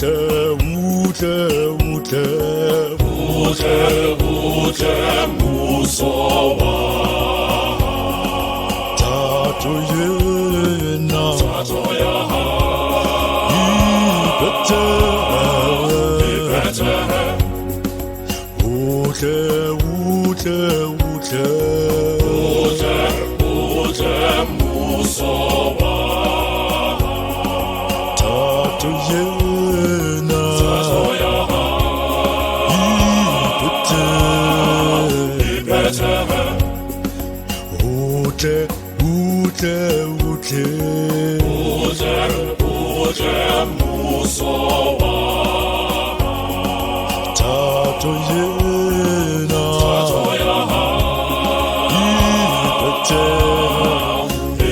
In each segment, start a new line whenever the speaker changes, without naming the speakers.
Utle, utle, utle, utle, utle, muso wa Thato yena, thato ya hao iphethe. Utle, utle, utle, utle, utle, muso wa thato yena, thato ya hao iphethe, iphethe. Utle, utle, utle, utle, utle, muso wa thato yena, thato ya hao iphethe,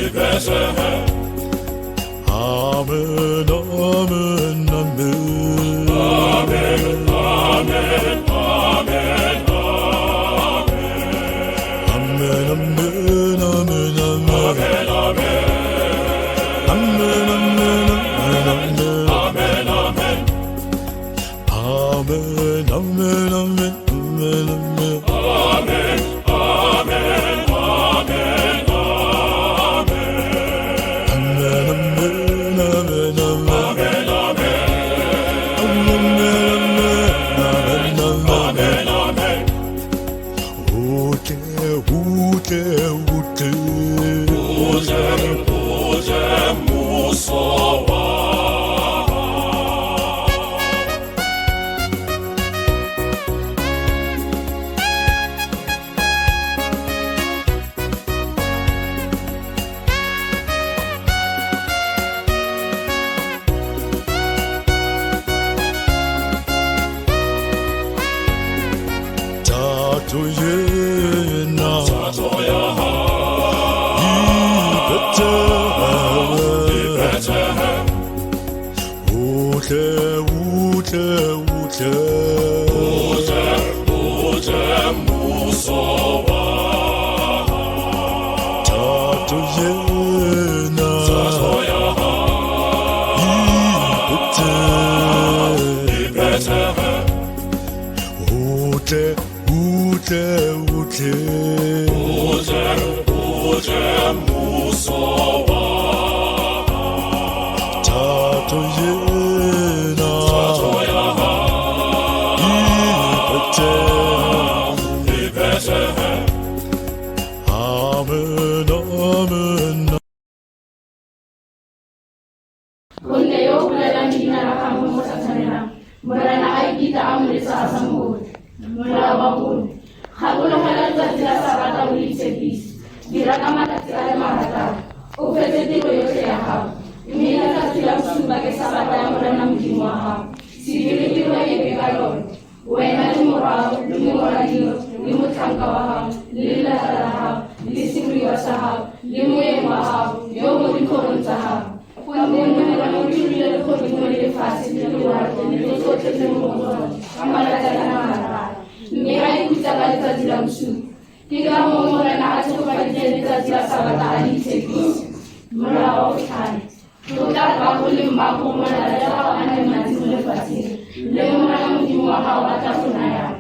iphethe. Amen, amen, amen. Amen, amen, amen, amen. Amen, amen, amen, amen. Amen, amen, amen, amen. Amen, amen. Amen, amen, amen, amen. Amen, amen, amen, amen. Amen, amen, amen, amen. Amen, amen, amen, amen, amen. Utle, utle, utle. Utle, utle, muso wa. Thato yena, thato ya hao iphethe, iphethe. Utle, utle, utle, utle, utle, muso wa thato yena, thato ya hao iphethe, iphethe. Utle, utle, utle, utle, utle, muso wa thato yena, thato ya hao iphethe, iphethe. Amen, amen.
Gonne yo o bolelang leina la gagwe mo sa tshwanelang, Morena a ikitla a mo lesa a sa mo otle. Molao wa bone. Gakologelwa letsatsi la Sabata o le itshepise. Dira ka malatsi a le 6, o fetse tiro yotlhe ya gago. Mme letsatsi la bosupa ke Sabata ya Morena Modimo wa gago. Se dire tiro epe ka lone. Wena le morwao le morwadio le motlhanka wa gago le lelata la gago le seruiwa sa gago le moeng wa gago yo o mo dikgorong tsa gago. Ka gonne Morena o dirile legodimo le lefatshe le lewatle le tsotlhe tse mo go tsone ka malatsi a le 6, mme a ikhutsa ka letsatsi la bosupa. Ke ka moo Morena a tshegofaditseng letsatsi la Sabata a le itshepisa. Molao wa botlhano. Tlotla rrago le mmago, malatsi a gago a nne mantsi mo lefatsheng le Morena Modimo wa gago a tla go nayang.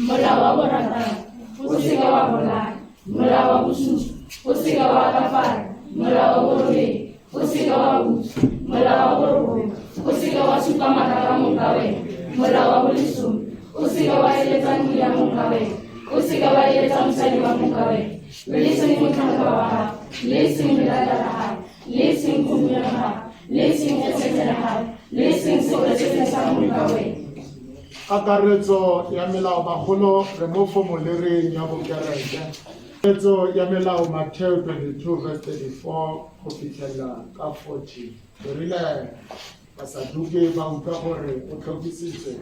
Molao wa borataro. O seka wa bolaya. Molao wa bosupa. O seka wa akafala. Molao wa borobedi. O seka wa utswa. Molao wa borobongwe. O seka wa supa maaka ka mong ka wena. Molao wa bolesome. O seka wa eletsa ntlo ya mong ka wena. O seka wa eletsa mosadi wa mong ka wena, le seng motlhanka wa gago, le seng lelata la gago, le seng kgomo ya gago, le seng esele la gago, le seng sepe se se sa mong ka wena.
Kakaretso ya melao bagolo re mo formulareng ya bokereke. Kakaretso ya melao Matthew 22 verse 34 go fitlhelela ka 40. E rile Basaduke ba utlwa gore o tlhokisitswe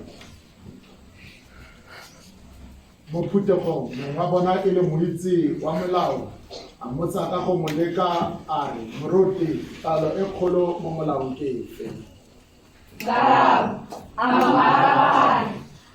mo phuthegong, mongwe wa bona e le moitse wa molao, a mmotsa ka go mo leka a re, Moruti, taelo e kgolo mo molaong ke efe?
Karabo. A mo araba a re,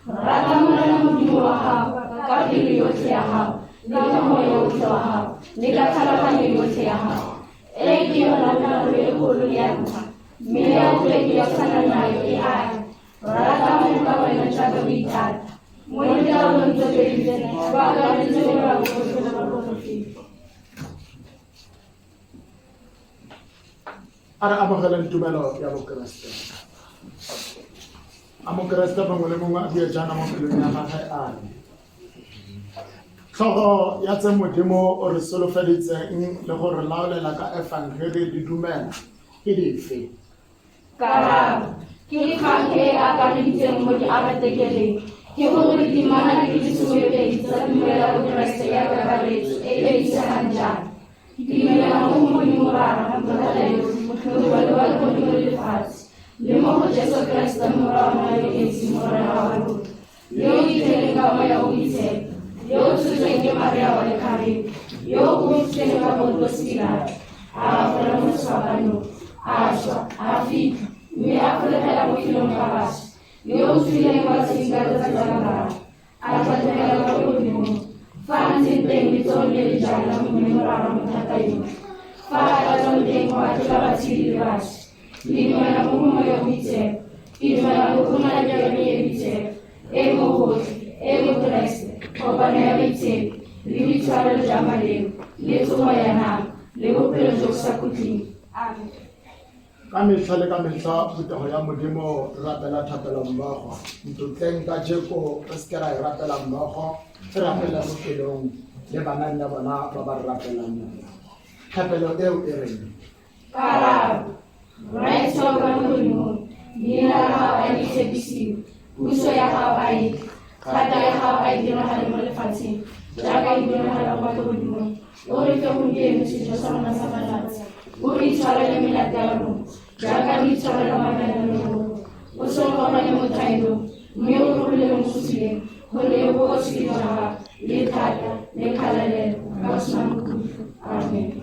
Rata Morena Modimo wa gago ka pelo yotlhe ya gago le ka moya otlhe wa gago le ka tlhaloganyo yotlhe ya gago. E ke yona taelo e kgolo ya ntlha, mme ya bobedi ya tshwana nayo e a re, Rata mongwe ka wena jaaka o ithata. Mo ditaolong tse pedi tsena go akareditswe molao otlhe le baporofeti.
A re amogeleng tumelo ya Bokeresete. A Mokeresete mongwe le mongwe a bue jaana mo pelong ya gagwe a re, Tlhogo ya tse Modimo o re solofeditseng le go re laolela ka efangeli di dumela ke dife?
Karabo, Ke kgang e e akareditseng mo diaretekeleng, ke gore ditemana di le somepedi tsa tumelo ya Bokeresete ya kakaretso e e isegang jaana, Ke dumela mo go Modimo Rara, Mothatayotlhe, Motlhodi wa legodimo le lefatshe, le mo go Jesu Keresete Morwa wa Moya yo esi, Morena wa rona, yo o itlheleng ka Moya o Boitshepo, yo o tshotsweng ke Maria wa lekgarebe, yo o bogisitsweng ka Pontosi Pilato, a bapolwa mo sefapanong, a swa, a fitlhwa, mme a fologela mo felong ga baswi, yo o tswileng kwa tsheding ka letsatsi la boraro, a tlhatlogela kwa legodimong, fa a ntseng teng letsogong le le jang la Modimo Rara Mothatayotlhe, fa a tla tswang teng go atlhola batshedi le baswi. Ke dumela mo go Moya o Boitshepo. Ke dumela go go na le kereke e boitshepo, e mo gotlhe, e mo Keresete, kopano ya baitshepi, le boitshwarelo jwa maleo, le tsogo ya nama, le bophelo jo bo sa khutleng. Amen.
Ka metlha le ka metlha phuthego ya Modimo re rapela thapelo mmogo. Ntlotleng ka jeko re seke ra e rapela mmogo, re rapela mo pelong le bana nne bona ba ba re rapelang yona. Thapelo eo e reng?
Karabo, Rraetsho wa kwa legodimong, leina la gago a le itshepisiwe, puso ya gago a e tle, thato ya gago a e diragale mo lefatsheng jaaka e diragala kwa legodimong. O re fe gompieno sejo sa rona sa malatsi. O re itshwarele melato ya rona jaaka re itshwarela ba ba nang le rona. O se re gogele mo thaelong, mme o re golole mo bosuleng, gonne bogosi ke jwa gago, le thata, le kgalalelo, ka bosenang bokhutlo. Amen.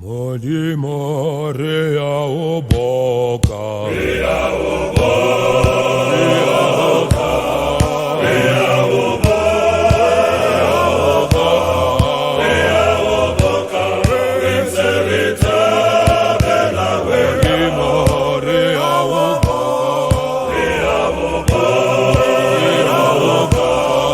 Modimo re a o boka. Re a o boka. Re a o boka. Re a o boka. Re ntse re thabela wena. Modimo re a o boka. Re a o boka. Re a o boka.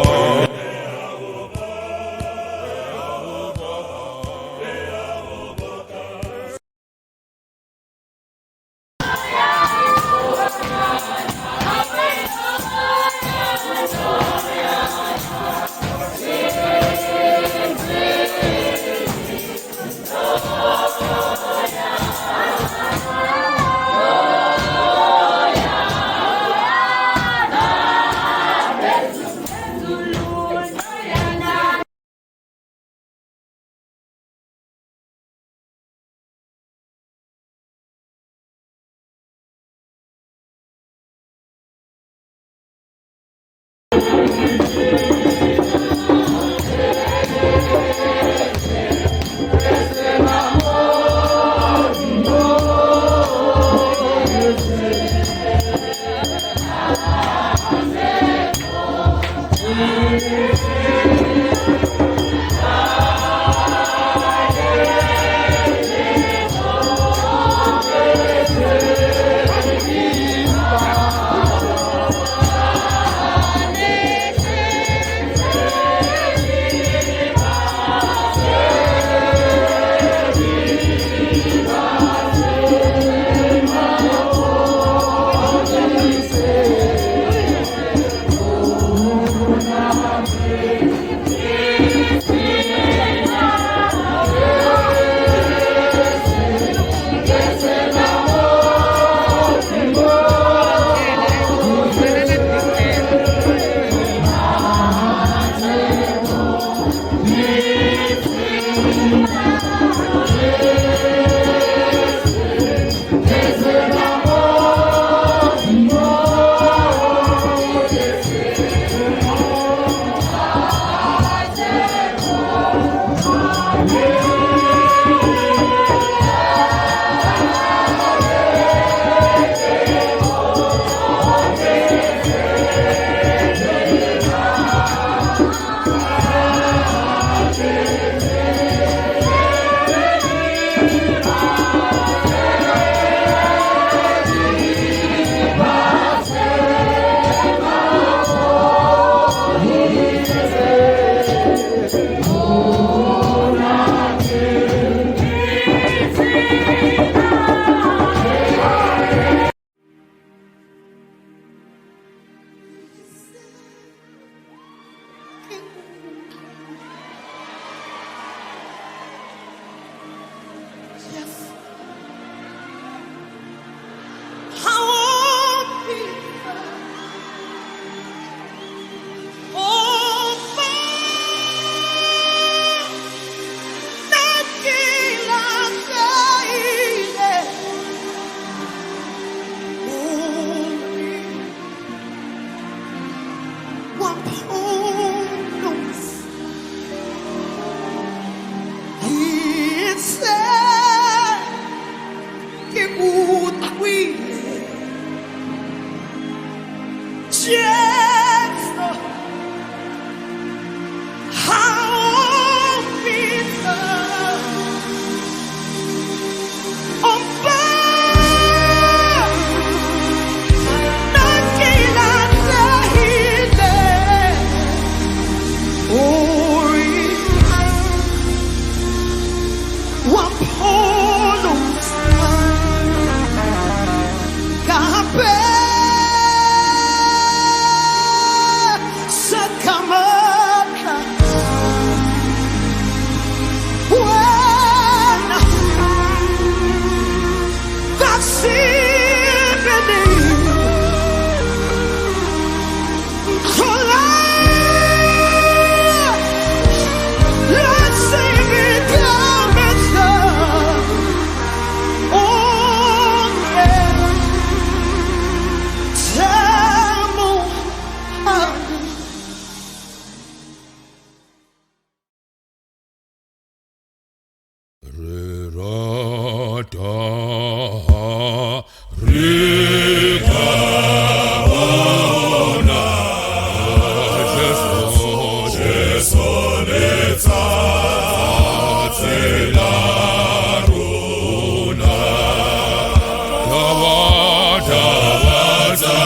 Re ka bona Jesu, Jesu letsatsi la rona. Taba, taba tsa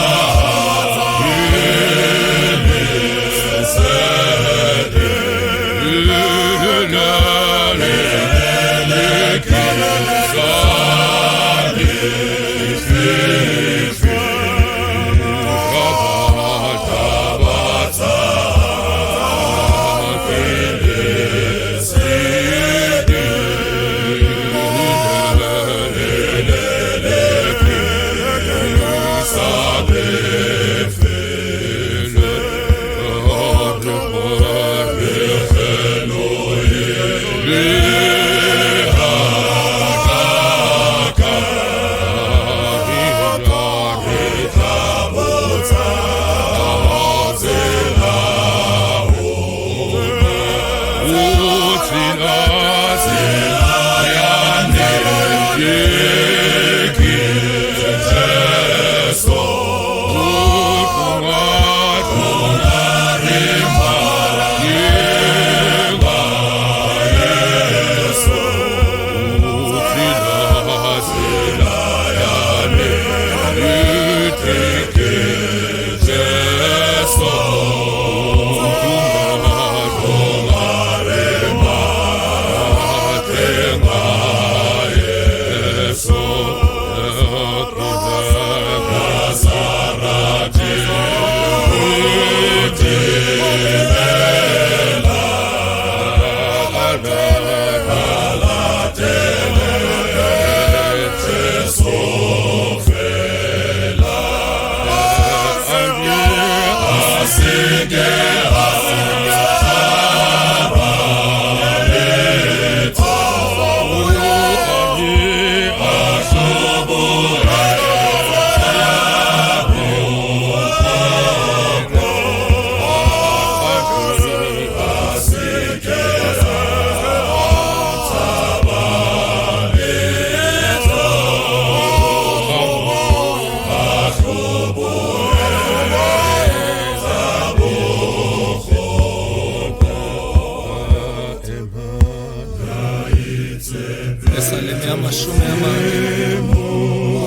Pesaleme ya mashome a mane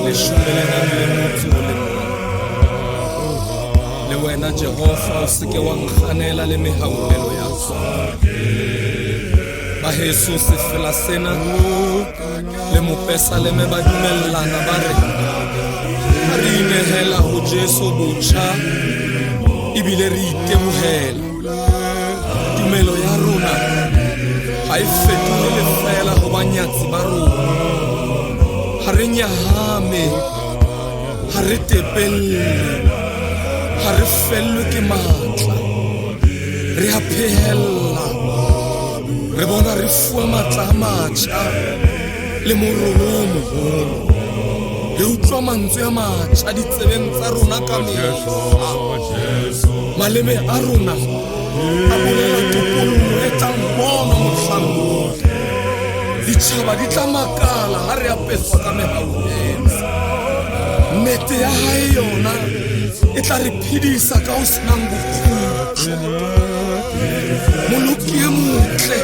leshome le nang le motso o le mong. Le wena Jehova o se ke wa nkganela le mehauhelo ya hao. Baheso sefela sena le mopesaleme ba dumellana ba re ha re inehela ho Jesu botjha ebile re itebohela. Tumelo ya rona ha e fetohe lefeela ho banyatsi ba rona. Ha re nyahame, ha re tepelle, ha re fellwe ke matla. Re a phehella, re bona re fuwa matla a matjha le morolo o moholo. Re utlwa mantswe a matjha ditsebeng tsa rona ka mehla. Maleme a rona a bolela topollo e tlang bonwa mohlang oo. Ditjhaba di tla makala ha re apeswa ka mehauhelo. Nnete ya hae yona e tla re phedisa ka ho senang bokhutlo. Moloki e motle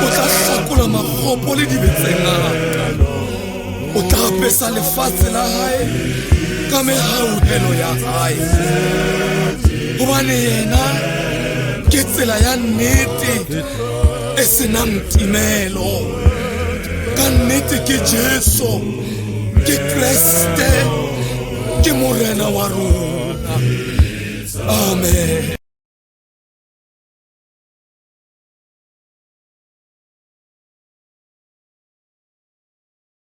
o tla hlakola makgopo le dibe tse ngata. O tla apesa lefatshe la hae ka mehauhelo ya hae. Hobane yena ke tsela ya nnete e senang timelo. Ka nnete ke Jesu, ke Kreste, ke Morena wa rona. Amen.